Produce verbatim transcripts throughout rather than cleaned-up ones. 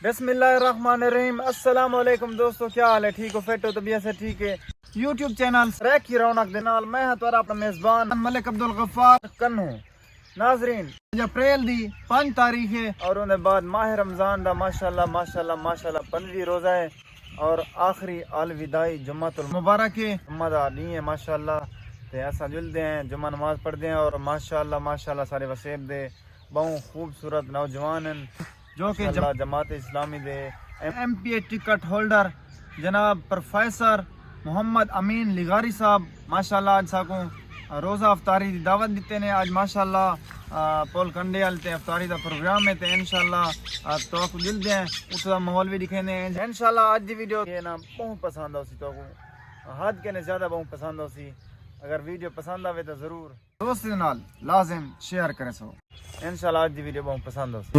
بسم اللہ الرحمن الرحیم۔ السلام علیکم دوستو، کیا حال ہے؟ ٹھیک ہو؟ فٹ ہو؟ طبیعت سے ٹھیک ہے؟ یوٹیوب چینل سرائیکی رونق دے نال میں ہاں تہاݙا اپݨا میزبان ملک عبدالغفار کنوں۔ ناظرین، اڄ اپریل دی پنج تاریخ ہے اور اوندے بعد ماہ رمضان دا ماشاءاللہ، ماشاءاللہ، ماشاءاللہ پندرہ روزہ ہے اور آخری الوداعی جمعۃ المبارک ہے، جمعہ دا ݙینہہ ہے ماشاءاللہ۔ تے اساں جلدے ہیں، جمعہ نماز پڑھدے ہیں اور ماشاءاللہ، ماشاءاللہ سارے وسیب دے ٻہوں خوبصورت نوجوان ہن جو کہ ماشاءاللہ جماعت اسلامی دے M P A ticket holder جناب پروفیسر محمد امین لغاری صاحب ماشاءاللہ اڄ ساکوں روزہ افطاری دی دعوت ݙتے نے۔ اڄ ماشاءاللہ، آ، پل کنڈے والے تے افطاری دا پروگرام ہے تے انشاءاللہ، آ، تہاکوں جلدے ہیں، اتھوں دا ماحول وی ݙکھیندے ہیں۔ انشاءاللہ اڄ دی ویڈیو ہے نا ٻہوں پسند آسی تہاکوں، حد کنے زیادہ ٻہوں پسند آسی۔ اگر ویڈیو پسند آوے تو ضرور دوست دے نال لازم شیئر کرے سو۔ انشاءاللہ اڄ دی ویڈیو ٻہوں پسند ہوسی۔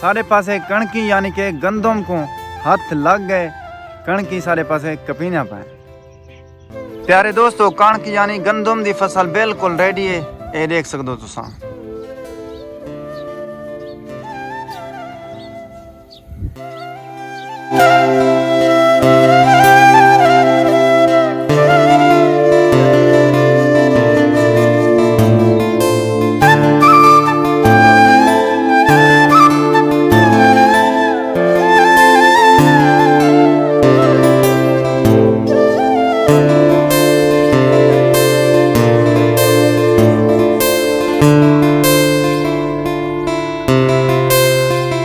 ساݙے پاسے کݨکی یعنی کہ گندم کوں ہتھ لڳ ڳئے، کݨکی ساݙے پاسے کپیندیاں پئن۔ پیارے دوستو، کݨک یعنی گندم دی فصل بالکل ریڈی ہے، اے ݙیکھ سڳدو تساں۔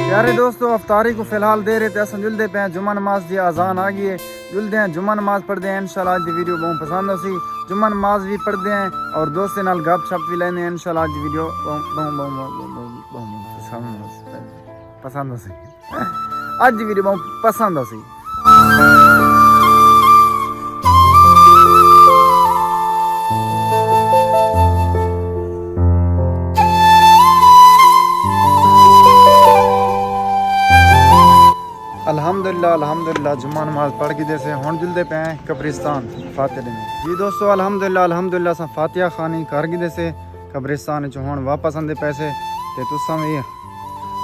پیارے دوستو، افطاری کو فی الحال دیر ہے تے اساں جلدے پئے ہیں، جمعہ نماز دی اذان آ ڳئی ہے۔ جلدے ہیں، جمعہ نماز پڑھدے ہیں، انشاءاللہ اڄ دی ویڈیو ٻہوں پسند ہوسی۔ جمعہ نماز وی پڑھدے ہیں اور دوستیں نال گپ شپ وی لیندے ہیں، انشاءاللہ اڄ دی ویڈیو ٻہوں، ٻہوں، ٻہوں، ٻہوں، ٻہوں، ٻہوں، ٻہوں پسند ہوسی۔ پسند ہوسی۔ اڄ دی ویڈیو ٻہوں پسند ہوسی۔ الحمدللہ، الحمدللہ، جمعہ نماز پڑھ گھدے سے، ہݨ جلدے پئے ہیں قبرستان فاتحہ ݙیوݨ۔ جی دوستو، الحمدللہ، الحمدللہ، اساں فاتحہ خوانی کر گھدے سے قبرستان وچ، ہݨ واپس آندے پئے سے۔ تے تساں وی،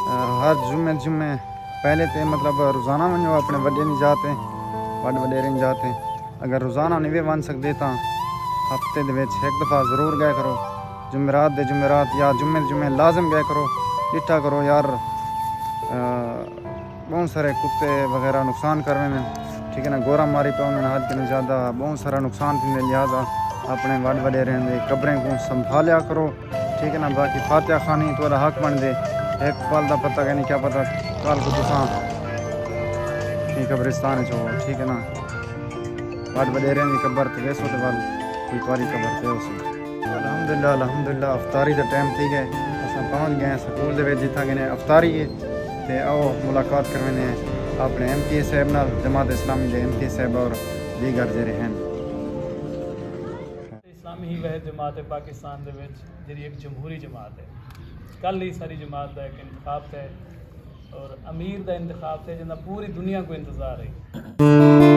آ، ہر جمعے، جمعے پہلے تے مطلب روزانہ ونڄو اپݨے وݙیاں دی جاہ تے، وݙ وݙیریں دی جاہ تے۔ اگر روزانہ نہیں وی ونڄ سڳدے تاں ہفتے دے وچ ہک دفعہ ضرور ڳئے کرو۔ جمعرات دے جمعرات یا جمعے دے جمعے لازم ڳئے کرو، ݙٹھا کرو یار، آ، ٻہوں سارے کتے وغیرہ نقصان کر ویندن، ٹھیک ہے نا، گورا ماری پوندن، حد کنوں زیادہ ٻہوں سارا نقصان تھیندے، لہذا اپݨے وݙ وݙیریں دے قبریں کوں سنبھالیا کرو، ٹھیک ہے نا۔ باقی فاتحہ خوانی تہاݙا حق بݨدے، ہک پل دا پتہ کائنی، کیا پتہ کل کوں تساں ایں قبرستان وچ ہو، ٹھیک ہے نا۔ وݙ وݙیریں دی قبر تے ویسو تے ول کوئی تہاݙی قبر تے ہوسی۔ الحمدللہ، الحمدللہ، افطاری دا ٹائم تھی ڳئے، اساں پہنچ ڳئے ہیں سکول دے وچ جتھاں کنے افطاری ہے۔ تے آؤ ملاقات کرویندے ہیں اپݨے ایم پی اے صاحب نال، جماعت اسلامی دے ایم پی اے صاحب اور دیگر جیڑھے ہن۔ اسلامی ہی واحد جماعت ہے پاکستان دے وچ جیڑھی ہک جمہوری جماعت ہے۔ کل ہی ساری جماعت دا ہک انتخاب تھئے اور امیر دا انتخاب تھئے، جیندا پوری دنیا کوں انتظار ہے۔